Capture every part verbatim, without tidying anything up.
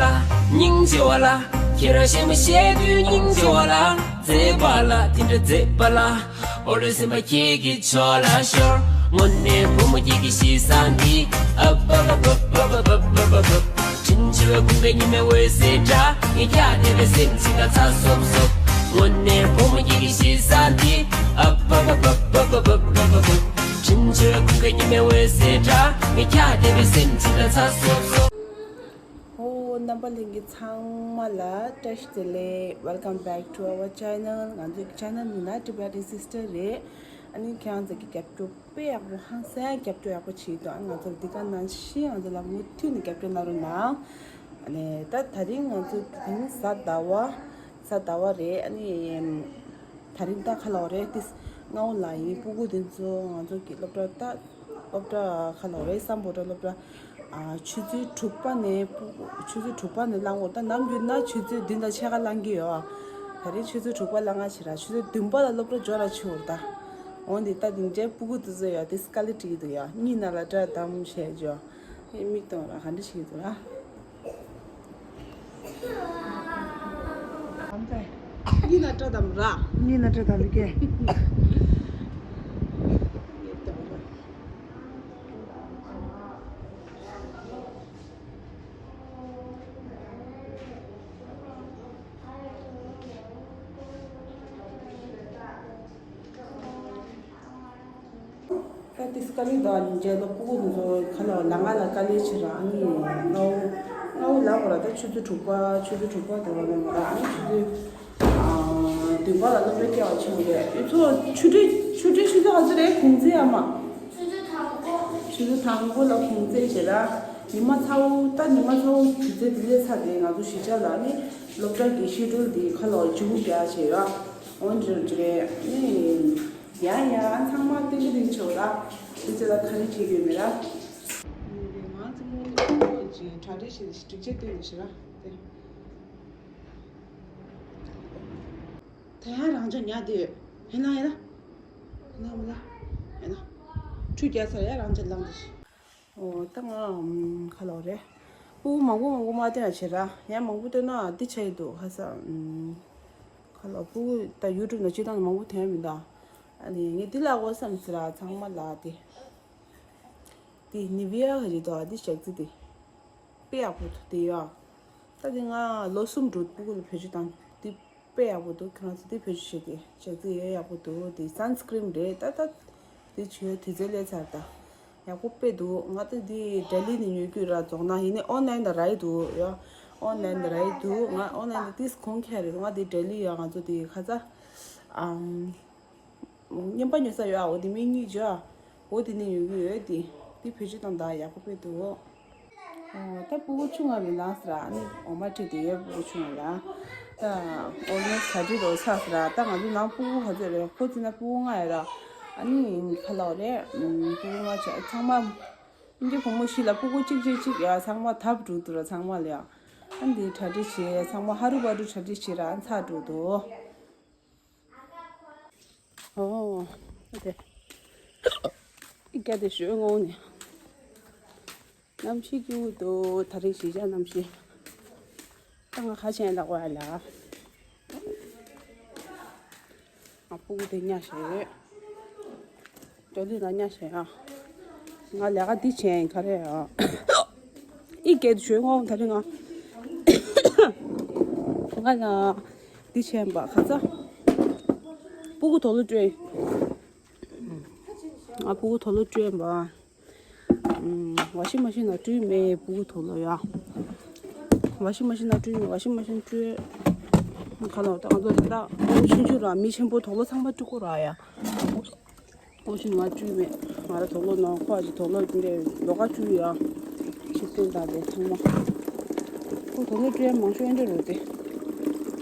ལ། སྙིང་རྗེ་བ་ལ། ཁྱེད་རང་ཞེ་མ་ཞེ་དུས་སྙིང་རྗེ་བ་ལ། མཛེས་པ་ལ་དེ་འདྲ་མཛེས་པ་ལ། ཨོ་ལོ་སེམས་པ་ཁྱེད་ཀྱི་ཕྱོགས་ལ་ཤོར། དངོས་གནས་བུ་མོ་ཁྱེད་ཀྱི་གཤིས་བཟང་འདི། ཨ་པ་པ་པ། བྲིན་ཆེ་བའི་ཁུག་པའི་ཉི་མའི་འོད་ཟེར་འདྲ། ངས་ཁྱེད་བལྟས་པའི་སེམས་ཅིག་ལ་ཚ་སོབ་སོབ། དངོས་གནས་བུ་མོ་ཁྱེད་ཀྱི་གཤིས་བཟང་འདི། ཨ་པ་པ་པ། བྲིན་ཆེ་བའི་ཁུག་པའི་ཉི་མའི་འོད་ཟེར་འདྲ། ངས་ཁྱེད་བལྟས་པའི་སེམས་ཅིག་ལ་ཚ་སོབ་སོབ། ཨོ། རྣམ་པ་ལྷན་རྒྱས་ཚང་མ་ལ་བཀྲ་ཤིས་བདེ་ལེགས། Welcome back to our channel. ང་ཚོའི་channel ནི་ན་Tibetan Sister རེད། ཨ་ནི་ཁྱེད་རང་ཚོ་གི་རྒྱབ་སྐྱོར་དཔེ་ཡག་པོ། ཧང་སང་རྒྱབ་སྐྱོར་ཡག་པོ་བྱེད་འདུག་ཨ། ང་ཚོར་འདི་ག་ནང་བཞིན་ང་ཚོ་ལ་མུ་མཐུད་ནས་རྒྱབ་སྐྱོར་གནང་རོགས་གནང་། ཨ་ནི་ད་ད་རིང་ང་ཚོ་དེ་རིང་གཟའ་ཟླ་བ། གཟའ་ཟླ་བ་རེད། ཨ་ནི་ད་རིང་ད་ག་ལབ་དགོས་རེད། ཏིས་སྔ་བོ་ལ་ཡིན། སྤུ་གུ་དེ་ཚོ་ང་ཚོ་གི་སློབ་གྲྭ་ད། སློབ་གྲྭ་ག་ལབ་དགོས་རེད། སམ་བྷོ་ཊ་སློབ་གྲྭ། ཨ། ཆུ་ཚོད་དྲུག་པ་ནས་སྤུ་གུ། ཆུ་ཚོད་དྲུག་པ་ནས་བསླང་དགོས། ད་ནམ་རྒྱུན་ན་ཆུ་ཚོད་བདུན་དང་ཕྱེད་ཀ་བསླང་གི་ཡོད། ད་རིང་ཆུ་ཚོད་དྲུག་པ་བསླང་ང་བྱེད་ར། ཆུ་ཚོད་བདུན་པ་ལ་སློབ་གྲྭ་འབྱོར་ར་ཆུ་བོར་ད། འོན་ཏེ་ད་དེང་ཆའི་སྤུ་གུ་དེ་ཚོ་ཡ་དེ་དཀའ་ལས་འཕྲད་ཀྱི་འདུག་ཡ། གཉིད་ན་ལ་སྐྲ་བསྡམས་བྱས་འཇོ། ཨེ། མིག་གཏོང་ར་ག་འདྲ་བྱེད་ཀྱི་འདུག་ར། གཉིད་ན་སྐྲ་བསྡམས་ར། གཉིད་ན་སྐྲ་བསྡམས་ཀྱི། ད་ཏིས་དཀའ་ལས་དང་མཇལ་ལོ། སྤུ་གུ་དེ་ཚོ་ག་ལ་ལ་ང་ལ་དཀའ་ལས་བྱེད་ར། ཨ་ནི་སྔ་བོ་སྔ་བོ་ལབ་དགོས་ར། ད་ཆུ་ཚོད་དྲུག་པ། ཆུ་ཚོད་དྲུག་པ་དེ་བ་ལ་ང་ར། ཨ་ནི་ཆུ་ཚོད་ཨ་བདུན་པ་ལ་སློབ་གྲྭ་སྐྱེལ་བ་ཕྱིན་རེད། ཨེ་ཚོ་ཆུ་ཚོད་ཆུ་ཚོད་ཆུ་ཚོད་ག་ཚོད་རེད་གུང་ཚིགས་ཨ་མ། ཆུ་ཚོད་དང་པོ། ཆུ་ཚོད་དང་པོ་ལ་གུང་ཚིགས་བྱེད་ར། ཉི་མ་ཚ་བོ། ད་ཉི་མ་ཚ་བོ་དུས་ཚོད་དེ་སླེབས་ཚར་ཏེ་ང་ཚོ་གཞིས་ཆགས་ལ་ནི་སློབ་གྲྭ་གི་ཤེ་ཌུལ་དེ་ཁ་ལོ་ཇུ་བུ་རྒྱག་བྱེད་ཡ། འོན་ཏེ་རེད་ནི། ཡ་ཡ། ཚང་མ་ཏིང་ཏིང་ཆོག་ལ། དེ་ཚོ་ལ་ག་རེ་བྱེད་དགོས་མེད་ར། ང་ཚོ་མོ་ནི་ཅིག་གྲ་སྒྲིག་བྱེད། སྒྲིག་ཆས་སྟོན་ནས་ཤི་ར་དེ། ད་ཡང་རང་ཅག་ཉལ་བསྡད་ཡོད། ཧེ་ན་ཧེ་ན། ཧེ་ན་མ་ལ། ཧེ་ན། ཁྲུས་རྒྱག་ཚར་ཡ། རང་ཅག་ལངས་བསྡད་ཤི། ཨོ། ད་ང་ཨམ་ག་ལབ་དགོས་རེད། སྤུ་གུ་མང་པོ་མང་པོ་མ་སྟོན་ཡ་བྱེད་ར། ཡང་མང་པོ་སྟོན་ན་འདི་ཆགས་ཀྱི་འདུག་ཧ་ས། ཨམ་ག་ལབ། སྤུ་གུ་ད་ཡུ་ཊུབ་ནང་སྤྱིར་བཏང་ནས་མང་པོ་ཐོན་ཡ་མི་འདུག་ཨ་ནི་ངས་འདི་ལབ་དགོས་བསམ་ཟེར་ར། ཚང་མ་ལ་དེ། དེ་ནི་བི་ཡ་ག་རེ་འདུག་ཨ། དེ་ཞག་རྩི་དེ། དཔེ་ཡག་པོ་འདུག་དེ་ཡ། ད་དེ་ང་ལོ་གསུམ་འགྲོ་སྤུ་གུ་ལ་བེད་སྤྱོད་བཏང་། དེ་དཔེ་ཡག་པོ་འདུག་ཁྱེད་རང་ཚོ་དེ་བེད་སྤྱོད་བྱེད་དེ། ཞག་རྩི་ཡོད། ཡག་པོ་འདུག་དེ་སན་སི་ཀི་རིན་རེད། ད་ད་དེ་བྱོས། དུས་ཚོད་སླེབས་ཚར་ད། ཡག་པོ་དཔེ་འདུག་ང་ད་དེ་ལྡི་ལི་ནས་ཉོ་རྒྱུ་ར། རྫོང་ནང་ཡིན་ནའི་ཨོན་ལན་ལ་རག་གི་འདུག་ཡ། ཨོན་ལན་ལ་རག་གི་འདུག་ང་ཨོན་ལན་ལ་ཏིས་གོང་ཁེ་རེད། ང་དེ་ལྡི་ལི་ཡ། ང་ཚོ་དེ་ཁ་ཚ། ཨམ། རྔན་པ་ཉོ་ས་ཡོད་ཨ། འོ་དེ་མི་གཉིས་བྱོས་ཨ། འོ་དེ་ནས་ཉོ་གི་ཡོད་དེ། དེ་བེད་སྤྱོད་བཏང་ད་ཡག་པོ་དཔེ་འདུག་ཨོ། ད་སྤུ་གུ་ཆུང་ང་བའི་ནང་ཟེར་ཨ་ནི་འོ་མ་ཁྲིད་དེ་ཡོད། སྤུ་གུ་ཆུང་ང་ལ། ད་ཨོ་ལོ་ས་ཁྲི་རོ་ས་ཟེར་ཨ། ད་ང་ཚོ་ནང་སྤུ་གུ་ག་ཚོད་རེད། ཁོ་ཚོ་ན་སྤུ་གུ་ལྔ་ཡོད་ར། ཨ་ནི་ག་ལབ་དགོས་རེད། སྤུ་གུ་ལྔ་བྱས་ཚང་མ། ཨིན་ཇི་བུ་མོ་བཞི་ལ་སྤུ་གུ་གཅིག་གཅིག་གཅིག་ཡ། ཚང་མ་ཐབ་འགྲོ་འདུག་ར། ཚང་མ་ལ་ཡ། ཨ་འདི་གྲ་སྒྲིག་བྱས། ཚང་མ་ཧ་རུ་བ་རུ་གྲ་སྒྲིག་བྱས་ར། ཨ་ཚར་འགྲོ་འདུག་ཨོ། ཨ་དེ། ཨི་སྐད་དེ་ཞོན་ངོ་ནས། གནམ་གཤིས་སྐྱིད་པོ་འདུག་ད་རེས་གཞིས་ཆགས་གནམ་གཤིས། ད་ང་ཁ་ཆེན་ལ་བ་ལ། ང་སྤུ་གུ་དེ་ཉལ་བཞག་ཡོད། ལྡི་ལི་ལ་ཉལ་བཞག་ཡ། ང་ལས་ཀ་འདི་བྱས་ཡིན་ག་རེ་ཡ། ཨི་སྐད་དེ་ཞོན་ངོ་ད་རེས་ང་། ང་ལ་འདི་བྱས་ཡིན་པ་ཁ་ཚ། སྤུ་གུ་དུག་ལོག་སྤྲོད། ང་སྤུ་གུ་དུག་ལོག་སྤྲོད་ཡིན་པ། ཨམ། ཝ་ཤིང་མ་ཤིན་ནང་བཀྲུས་མེད་སྤུ་གུ་དུག་ལོག་ཡ། ཝ་ཤིང་མ་ཤིན་ནང་བཀྲུས་མེད། ཝ་ཤིང་མ་ཤིན་བཀྲུས། ཁ་ལོ་ད་ང་ཚོ་ད་ལྟ་ཆུང་ཆུང་ར་མི་ཆེན་པོ་དུག་ལོག་ཚང་མ་བཀྲུ་དགོས་ར་ཡ། ཝ་ཤིང་ང་བཀྲུས་མེད། ང་ར་དུག་ལོག་ནང་ཁོ་ཨ་ཅི་དུག་ལོག་འདི་ལོགས་ཀ་བཀྲུས་ཡ། ཆིག་སྟོན་དང་དེ་ཚང་མ། ཁོ་དུག་ལོག་བཀྲུས་ཡ་མང་ཤོས་ཨེ་འདྲ་རེད་དེ།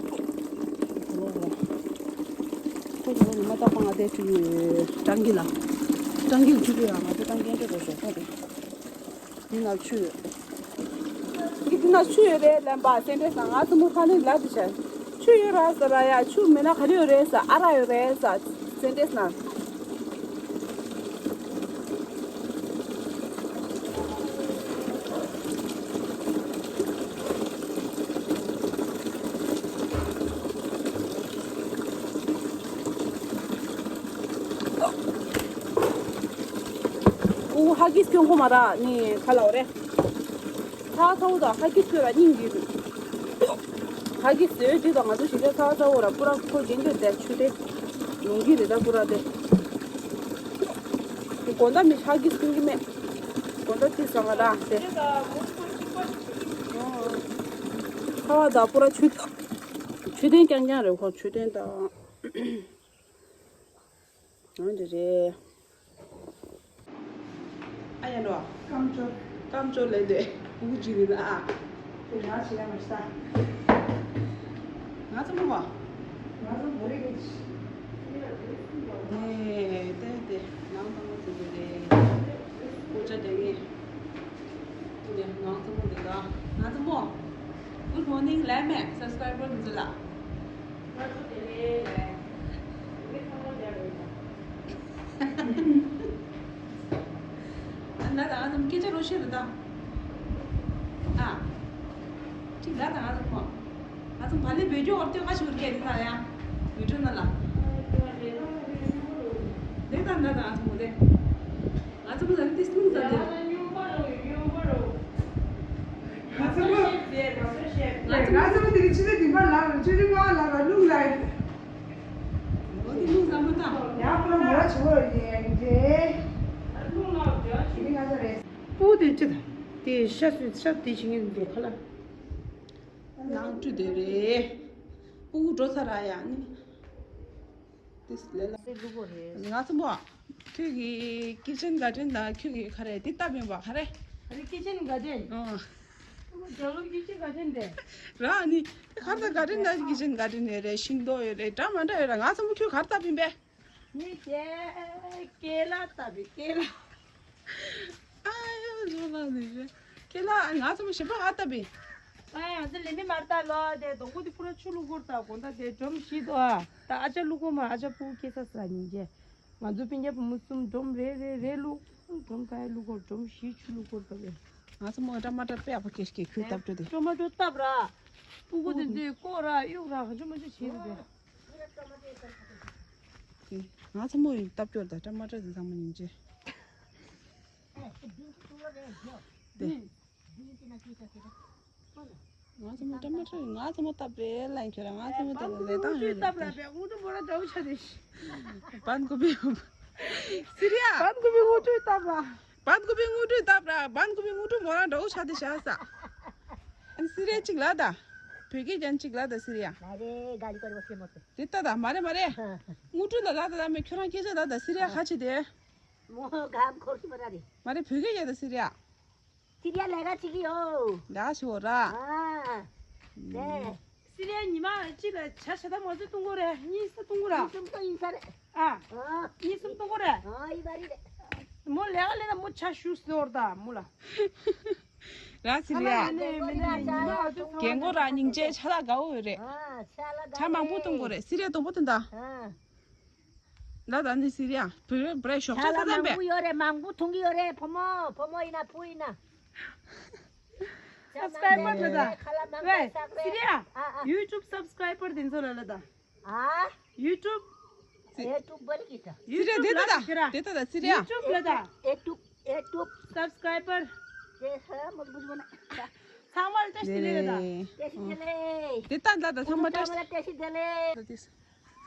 ཁོ་ལོ་ལ། ཁོ་ལོ་ལ་མ་བཏགས་པ་ང་དེ་བཅུག་ཡོད། སྤྲང་གི་ལ། སྤྲང་གི་བཅུག་ཡོད་ང་དེ་སྤྲང་གི་འདྲ་རེད་ཟེར་ཁོ་དེ། འདི་ན་ཆུ་ཡོད། འདི་འདི་ན་ཆུ་ཡོད་རེད་ལན་པ་སེ་འདྲས་ན་ང་ཚོ་མོ་ཁ་ནས་ལབ་དེ་བྱས། ཆུ་ཡོད་ར་ཟེར་ར་ཡ། ཆུ་མེད་ན་ག་རེ་ཡོད་རེད་ཟེར། ཨ་རག་ཡོད་རེད་ཟེར། སེ་འདྲས་ན། ཧ་གིས་སྐྱོན་ཁོ་མ་ར་ནི་ཁ་ལ་འོ་རེད། ཚ་ཚ་བོ་དང་ཧ་གིས་སྐྱོན་ར་སྙིང་གི། ཧ་གིས་ཟོས་དུས་དང་ང་ཚོ་ཞིག་ཚ་ཚ་བོ་ར་པུ་ར་ཁོ་རྒྱན་གྱི་དེ་ཆུ་དེ། ལུང་གི་རེད་ད་པུ་ར་དེ། དགོང་དག་མི་ཧ་གིས་སྐྱོན་གི་མེད། དགོང་དག་ཏི་ས་ང་ར་དེ། ཁ་བ་དང་པུ་ར་ཆུ། ཆུ་དེ་རྐྱང་རྐྱང་རེད་ཁོ་ཆུ་དེ་དང་། འོན་ཏེ་རེད། ཨ་ཡ་འགྲོ། སྐམ་ཅོར། སྐམ་ཅོར་ལས་དེ་སྤུ་གུ་གཅིག་རེད་ཨ། དེ་ང་བྱེད་ཡ་མི་ས། ང་ཚོ་མོ་བ། ང་ཚོ་བོ་རིག་གི། ནས་དེ་དེ་ནང་ཚང་མ་དེ་དེ་རེད། སྐུ་ཆ་དེ་ངས། དེ་ནང་ཚང་མ་དེ་ག་ང་ཚོ་མོ། Good morning ལས་མེད་subscriber དེ་ཚོ་ལ། ང་ཚོ་དེ་རེད་ལས། ངས་ཚང་མ་དེ་རེད། ང་དང་ང་ཚོ་སྐད་ཆ་རོ་ཤེས་རེད་ད། ཨ། ཅིག་ང་དང་ང་ཚོ་ཁོ། ང་ཚོ་བ་ལི་བོད་སྐྱོ་བར་སྟོན་ཁ་ཞིག་རྒྱལ་དེ་ད་ཡ། བི་ཀྲུ་ན་ལ། དེ་ད་ང་དང་ང་ཚོ་མོ་དེ། ང་ཚོ་མོ་ད་ཏིས་ཏུང་ཟ་དེ། ང་ཚོ་མོ། ང་ཚོ་མོ་དེ་ཆུ་ཚོད་བདུན་པ་ལ་ཆུ་ཚོད་ལྔ་པ་ལ་རླུང་ལ། འོ་དེ་རླུང་ཟ་མ་ཐག་ཡང་ཁོ་མོ་ཆུ་བོ་ཡིན་ཏེ། ཆུ་ཚོད་ལྔ་པ་རེད། སྤུ་དེ་ཅི་ད། དེ་ཤ་སུ་ཤ་དེ་ཆི་ངན་འགྲོ་ཁ་ལ། ནང་བཀྲུས་དེ་རེད། སྤུ་གུ་འགྲོ་ཚར་ར་ཡ་ནི། དེ་ལས་ལ། དེ་ལུ་གོ་རེད། ང་ཚོ་མོ། ཁྱོད་ཀྱི་kitchen garden དང་ཁྱོད་ཀྱི་ག་རེ་དེ་ལྟ་མིན་པ་ག་རེ། ཨ་རེ་kitchen garden། ཨང་། ཇོ་ལོ་kitchen garden དེ། ར་ནི། ག་རེ་garden དང་kitchen garden ཡོད་རེད་ཤིང་ཏོག་ཡོད་རེད་འདྲ་མ་འདྲ་ཡོད་ར་ང་ཚོ་མོ་ཁྱོད་ག་རེ་ལྟ་མིན་པས། ངས་ཀྱེ། ཀེ་ལ་ལྟ་བུའི་ཀེ་ལ། ཨ་ཡོ་ལོ་ལ་ནི་རེད། ཀེ་ལ་ང་ཚོ་མོ་ཞིམ་པོ་ཨ་ལྟ་བུའི། ཨ་ཡང་ཚེ་ལེ་མི་མར་ལྟ་ལོ་དེ་སྡོང་པོ་དེ་ཕུ་ར་ཆུ་བླུག་གོར་ལྟ་དགོང་དག་དེ་སྒྲོམ་བཞི་དོ་ཨ། ད་ཨ་ཅག་བླུག་གོ་མ་ཨ་ཅག་ཕུ་ཀེ་ས་ས་ཉིན་རྗེ། ང་ཚོ་སྤུན་ཀྱག་བུ་མོ་གསུམ་སྒྲོམ་རེ་རེ་རེ་བླུག་སྒྲོམ་ག་ཡེ་བླུག་གོ་སྒྲོམ་བཞི་ཆུ་བླུག་གོར་ལྟ་བུའི། ང་ཚོ་མོ་ཊ་མ་ཊ་དཔེ་ཨ་ཕ་ཀེ་ཤི་ཀེ་ཁུལ་ལྟ་བྲོ་དེ། ཊོ་མ་ཊོ་ལྟ་བུ་ར། སྤུ་གུ་དེ་ཚོས་ཀོ་ར་གཡུག་ར་ག་ཅུ་མ་ཅུ་བྱེད་རེད་དེ། ང་ཚོ་མོ་ཡིས་བཏབ་སྐྱོར་དང་ཊ་མ་ཊ་དེ་ཚང་མ་ཡིན་ཅེ། དེ། ང་ཚོ་མོ་ཊ་མ་ཊ་ང་ཚོ་མོ་བཏབ་པའི་ལན་ཁྱོད་རང་ང་ཚོ་མོ་བཏབ་པའི་ལས་སྟངས་ཡོད་རེད་དེ། བཏབ་ར་བའི་དངོས་གྲུབ་མོ་ར་འདྲ་བོ་ཆ་རེད། བན་གོ་བི། སི་རི་ཡ། བན་གོ་བི་དངོས་གྲུབ་བཏབ་ར། བན་གོ་བི་དངོས་གྲུབ་བཏབ་ར་བན་གོ་བི་དངོས་གྲུབ་མོ་ར་འདྲ་བོ་ཆ་དེ་བྱ་ས། ཨ་ནི་སི་རི་ཡ་གཅིག་ལ་ད། བོད་སྐད་ཀྱང་གཅིག་ལ་ད་སི་རི་ཡ། ངས་རེ་ག་ལི་ག་ལི་བ་སེ་མོ་ཏེ། དེ་ལྟ་ད་མ་རེད་མ་རེད། དངོས་གྲུབ་ལ་ལ་ད་ད་མེད་ཁྱོད་རང་སྐད་ཆ་ད་ད་སི་རི་ཡ་ཁ་ཆེ་དེ། མོ་ག་ཁོར་ཤི་མ་ར་རེད། མ་རེད་བོད་སྐད་ཀྱང་ད་སི་རི་ཡ། སི་རི་ཡ་ལས་ཀ་བྱེད་ཀྱི་ཡོད། ལས་ཀ་བྱེད་འོ་ར། ཨ། དེ། སི་རི་ཡ་ཉི་མ་གཅིག་ལ་ཇ་ཇ་ད་མ་ཟོས་བཏུང་གོ་རེད་གཉིས་ས་བཏུང་གོ་ར། གཉིས་གསུམ་ད་ཡིན་ས་རེད། ཨ། ཨ། གཉིས་གསུམ་བཏུང་གོ་རེད། ཨ་ཡིན་པ་རེད། མོ་ལས་ཀ་ལས་ད་མོ་ཇ་ཞུ་ཟོར་ད་མོ་ལ། ར་སི་རི་ཡ། ཨ་ནི་མི་ནི་ཉི་མ་ཨ་ཟོས་ཚང་མ་རྒན་གོག་ར་སྙིང་རྗེ་ཆ་ལག་དགའ་བོ་ཡོད་རེད། ཨ་ཆ་ལག་དགའ་ཇ་མང་པོ་བཏུང་གོ་རེད་སི་རི་ཡ་དང་པོ་དེ་འདྲ། ཨ། ད་ད་ནི་སི་རི་ཡ་བོད་བོད་ཞོགས་ཇ་ཆ་ལ་ཚ་ཚ་མང་པོ་པས། ཡོད་རེད་མང་པོ་འཐུང་གི་ཡོད་རེད་བུ་མོ་བུ་མོ་ཡིན་ན་བུ་ཡིན་ན། ཇ་མང་པོ་subscriber ཡོད་རེད་ད། ཁ་ལག་མང་པོ་ཝེ་བསགས་རེད། སི་རི་ཡ། ཨ་ཨ། YouTube subscriber དེ་ཚོ་ལ་ལ་ད། ཨ། YouTube། ཨེ་ཊུབ་བར་གི་ད། སི་རི་ཡ་དེ་ད་ད་དེ་ད་ད་སི་རི་ཡ། YouTube ལ་ད། ཨེ་ཊུབ་ཨེ་ཊུབ། Subscriber དེ་ཧ་མ་གུ་མ་ན། ཚང་མ་ལ་བཀྲ་ཤིས་བདེ་ལེགས་ད། བཀྲ་ཤིས་བདེ་ལེགས། དེ་ད་ད་ད་ཚང་མ་བཀྲ་ཤིས། ཚང་མ་ལ་བཀྲ་ཤིས་བདེ་ལེགས། ད་དེ།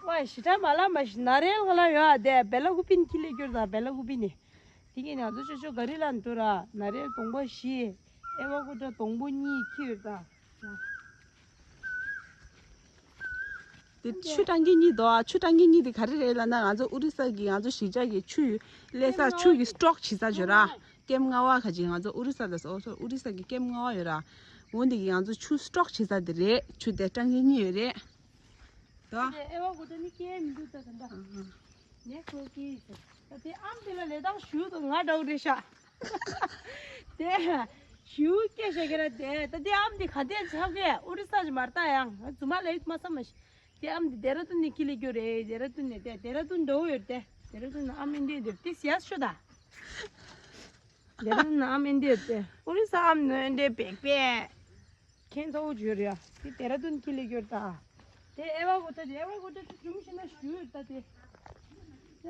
ཝའི་ཞི་ཁྲ་མ་ལ་མ་ཞི་ན་རེལ་ག་ལ་ཡོད་ཨ་དེ་བེ་ལ་ཀུ་པིན་ཁི་ལེ་གྱུར་ད་བེ་ལ་ཀུ་པིན་ནི། དེ་གི་ནང་དུ་ཆོ་ཆོ་ག་རི་ལ་འདུ་ར་ན་རེལ་དོང་པོ་བཞི། ཨེ་བ་ཀུ་ཏྲ་དོང་པོ་གཉིས་ཁྱེར་ད། དེ་ཆུ་ཊང་ཀི་གཉིས་དོ་ཨ་ཆུ་ཊང་ཀི་གཉིས་དེ་ག་རེ་རེད་ལབ་ན་ང་ཚོ་ཨོ་རི་ས་གི་ང་ཚོ་གཞིས་ཆགས་ཀྱི་ཆུ་ལས་ས་ཆུ་གི་སི་ཊོག་བྱེད་ས་ཡོད་ར། ཀེམ་ལྔ་པ་ག་ཅིག་ང་ཚོ་ཨོ་རི་ས་ལ་སོ་སོ་ཨོ་རི་ས་གི་ཀེམ་ལྔ་པ་ཡོད་ར། འོ་འདི་གི་ང་ཚོ་ཆུ་སི་ཊོག་བྱེད་ས་དེ་རེད། ཆུ་དེ་ཊང་ཀི་གཉིས་ཡོད་རེད། དོ། དེ་ཨེ་བ་གུ་ཏྲ་ནི་སྐྱེ་མི་འདུག་ད་ད་འདྲ། ཨ་ཧ། ངས་ཁོ་སྐྱེ་ཡིན་ཟེར། ད་དེ་ཨམ་དེ་ལ་ལས་དང་ཞུ་དང་ང་འདྲ་བོ་རེད་ཤག་དེ་ཞུ་སྐྱེ་ཤག་གི་ར་དེ་ད་དེ་ཨམ་དེ་ག་དེ་ཆགས་གི་ཨོ་རི་ས་ཞིག་མར་ལྟ་ཡང་རྫུན་མ་ལས་མ་བསམ་མ་ཤི། དེ་ཨམ་དེ་ལྡེ་ར་ལྡུན་ནས་ཁྱི་ལས་རྒྱུ་རེད་ལྡེ་ར་ལྡུན་ནས་དེ་ལྡེ་ར་ལྡུན་འདྲ་བོ་ཡོད་དེ་ལྡེ་ར་ལྡུན་ཨམ་ཨིན་དེ་དེ་དེ་ཟེར་ཤོད་ད། ལྡེ་ར་ལྡུན་ཨམ་ཨིན་དེ་དེ་ཨོ་རི་ས་ཨམ་ནོ་ཨིན་དེ་བེག་བེག་ཁྱེད་ཚོ་བོ་བརྗོད་རེད་ཨ། དེ་ལྡེ་ར་ལྡུན་ཁྱི་ལས་རྒྱུར་ད། དེ་ཨེ་བ་གོ་ཐ་དེ་ཨེ་བ་གོ་ཐ་དེ་ཇུམ་ཤི་ན་ཞུ་ད་དེ། དེ་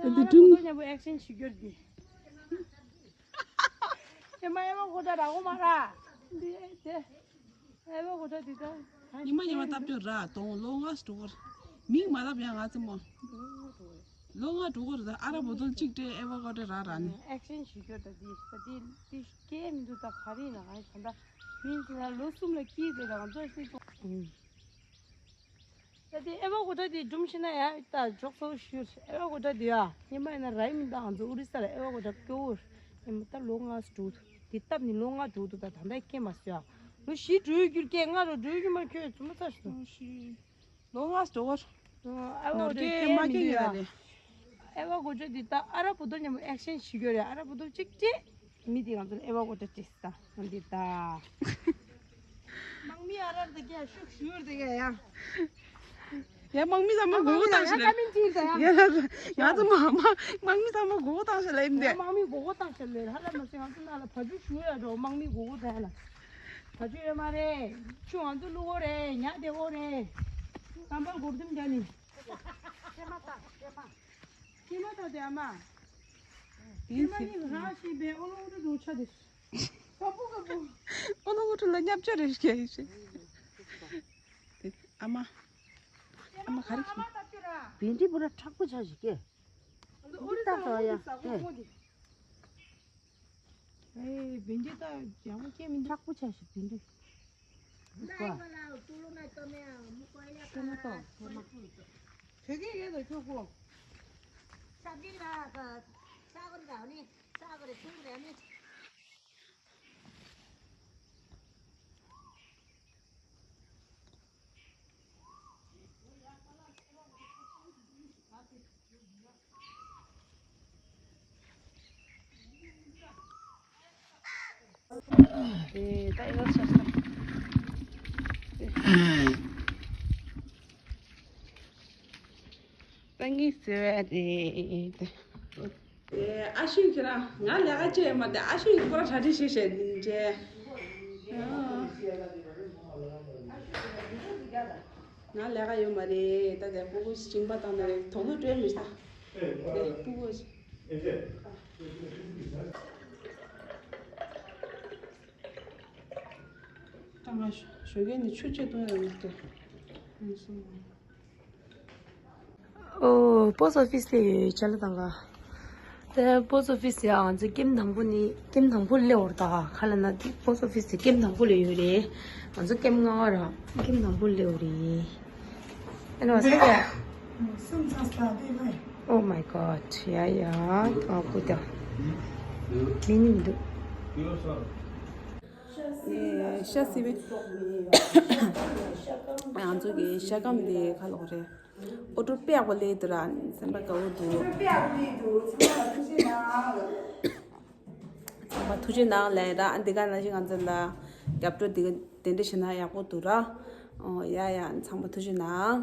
ཨ་ར་ཇུམ་གོ་ཐ་ཉ་པོ་ཨེག་ཤན་ཞུ་རྒྱུར་དེ། ཁྱེད་མ་ཨེ་མ་གོ་ད་ར་གོ་མ་ར། འདི་དེ། ཨེ་མ་གོ་ད་འདི་ད། ཉི་མ་ཉི་མ་སྟབས་བཅོས་ར་དང་ལོ་ལྔ་འགྲོ་གི་རེད། མིང་མ་ལབ་ཡ་ང་ཚོ་མོ། ལོ་ལྔ་འགྲོ་གི་རེད། ཨ་ར་བོ་དོལ་གཅིག་སྤྲད་ཨེ་མ་གོ་ད་ར་ར་ནི། ཨེག་ཤན་ཞིག་སྐྱོར་ད་འདི་ད་འདི་འདི་སྐད་མི་འདུག་ད་ག་རེ་ཡིན་ན་ག་རེ་ད་ད། མིང་ཚོ་ལ་ལོ་གསུམ་ལ་སྐྱིད་དེ་ད་ང་ཚོ་ཤི་སོང་། ད་དེ་ཨེ་བ་གོ་ཏྲ་དེ་སྒྲུང་ཤེས་ན་ཡང་ད་འཇོག་ཚོགས་ཞུ། ཨེ་བ་གོ་ཏྲ་དེ་ཡ་ཉི་མ་ཡིན་ན་ར་ཡིན་ད་ང་ཚོ་ཨོ་རི་ས་ལ་ཨེ་བ་གོ་ཏྲ་སྐྱོ་བོ་ཉི་མ་ད་ལོ་ལྔ་འགྲོ་འདུག་དེ་སྟབས་ནི་ལོ་ལྔ་འགྲོ་འདུག་ད་ད་ལྟ་སྐྱེས་མ་སོང་ཡ། ལོ་བཞི་འགྲོ་རྒྱུར་སྐྱེས་ལྔ་རུ་འགྲོ་རྒྱུ་མ་ཁྱོད་བཙུན་མ་ཚར་སོང་། ལོ་ལྔ་འགྲོ་བར་ཨེ་བ་གོ་ཏྲ་ནོར་སྐྱེས་སྐྱེས་མ་མི་སྐྱེས་འདུག་ཡ་ཡ། ལས། ཨེ་བ་གོ་ཏྲ་འདི་ད་ཨ་ར་བུ་ཏོ་མཉམ་པོ་ཨེག་ཤན་བྱེད་དགོས་རེད། ཨ་ར་བུ་ཏོ་གཅིག་སྤྲད། མི་དེ་ང་ཚོ་ལ་ཨེ་བ་གོ་ཏྲ་སྤྲད་ས་འདི་ད། དམག་མི་ཨ་ར་འདི་ག་ཤུགས་ཞུ་རེད་ག་ཡ། ཡ་དམག་མི་ཚང་མ་མགོ་སྐོར་བཏང་ཤག་ལབ། ཡ་ང་ཚོ་མ་མ་དམག་མི་ཚང་མ་མགོ་སྐོར་བཏང་ཤག་ལབ་ཡིན་ཏེ། དམག་མི་མགོ་སྐོར་བཏང་ཤག་ལབ་ཧ་ལམ་མ་ཟིན་ང་ཚོ་ནང་ལ་བ་ཕྱུགས་ཞུ་ཡ་འགྲོ་དམག་མི་མགོ་སྐོར་བཏང་ཡ་ལ། བ་ཕྱུགས་ཡོད་མ་རེད། ཆུ་ང་ཚོ་བླུག་གོ་རེད། ཉ་དེ་གོ་རེད། རྐང་པ་སྒོར་དུམ་རྒྱག་ནི། ཕྱེ་མ་བཏང་ཕྱེ་མ། ཕྱེ་མ་བཏང་དེ་ཨ་མ། ཕྱེ་མ་ནི་རང་ཞིག་པའི་ཨོ་ལོ་འུ་ཏུ་འདུག་ཆ་དེ། ཀ་པོ་ཀ་པོ། ཨོ་ལོ་འུ་ཏུ་ལ་ཉབ་ཆ་རེ་ཞིག་ཡིན་ཞིག་ཨ་མ། ཨ་མ་ག་རེ་ཞིག་བན་དེ་པུ་ར་མཁྲེགས་པོ་ཆ་ཞིག་གེ། འདི་ལྟ་དོ་ཡ། ཨེ་བན་དེ་ད་ཡག་པོ་སྐྱེས་མི་འདུག་མཁྲེགས་པོ་ཆ་ཞིག་བན་དེ། ཁྱོད་མ་གཏོགས་ཁྱོད་མ། བོད་སྐད་ཡོད་དོ་ཁྱོད་ཁོ། ས་གི་ར་ག་ས་གི་ར་ནི་ས་གི་ར་ཆུང་ར་ནི། ཨེ་ད་ཡོད་ས་ས། ད་ངས་ཟེར་བ་རེད། ཨེ་ཨ་ཤུ་ཁྱེད་རང་ང་ལས་ཀ་བྱེད་ཡོད་མ་རེད། ཨ་ཤུ་ཁོ་ར་གྲ་སྒྲིག་བྱེད་བྱེད་བྱེད། ང་ལས་ཀ་ཡོད་མ་རེད། ད་དེ་སྤུ་གུ་སྦྱིན་པ་བཏང་ན་རེད། དོགས་སློང་སྤྲོད་མི་ཤེས། དེ་སྤུ་གུ། ད་ང་ཞོགས་ཀས་ནས་ཆུ་ཆེ་བཏུང་ཡ་མི་འདུག་ཨོ་པོ་སི་ཨོ་ཕི་སི་ལ་ཡོད་ཅ་ལག་དང་ག་དེ་པོ་སི་ཨོ་ཕི་སི་ཡ་ང་ཚོ་ཀེམ་དང་པོ་ནི་ཀེམ་དང་པོ་སླེབས་ཡོད་རེད། ད་ག་ལ་ན་དེ་པོ་སི་ཨོ་ཕི་སི་ཀེམ་དང་པོ་ལ་ཡོད་རེད། ང་ཚོ་ཀེམ་ལྔ་པ་ར་ཀེམ་དང་པོ་སླེབས་ཡོད་རེད། ཨ་ནི་བ་ས་ཀ Oh my god. ཡ་ཡ། ཨ་ཁུ་ད། མི་ནི་མི་འདུག་ཤ་སི་བི། ང་ཚོ་གི་ཤ་སྐམ་དེ་ཁ་ལོག་རེད། ཨོ་ཏོ་དཔེ་ཡག་པོ་ལས་འདུག་ར། སེམས་པ་དགའ་བོ་འདུག་ཚང་མ་ཐུགས་རྗེ་གནང་ལབ་ར། འདི་ག་ནང་བཞིན་ང་ཚོ་ལ་རྒྱབ་སྐྱོར་འདི་ག་དེ་འདྲ་བྱས་ན་ཡག་པོ་འདུག་ར། ཨོ་ཡ་ཡ་ཚང་མ་ཐུགས་རྗེ་གནང་།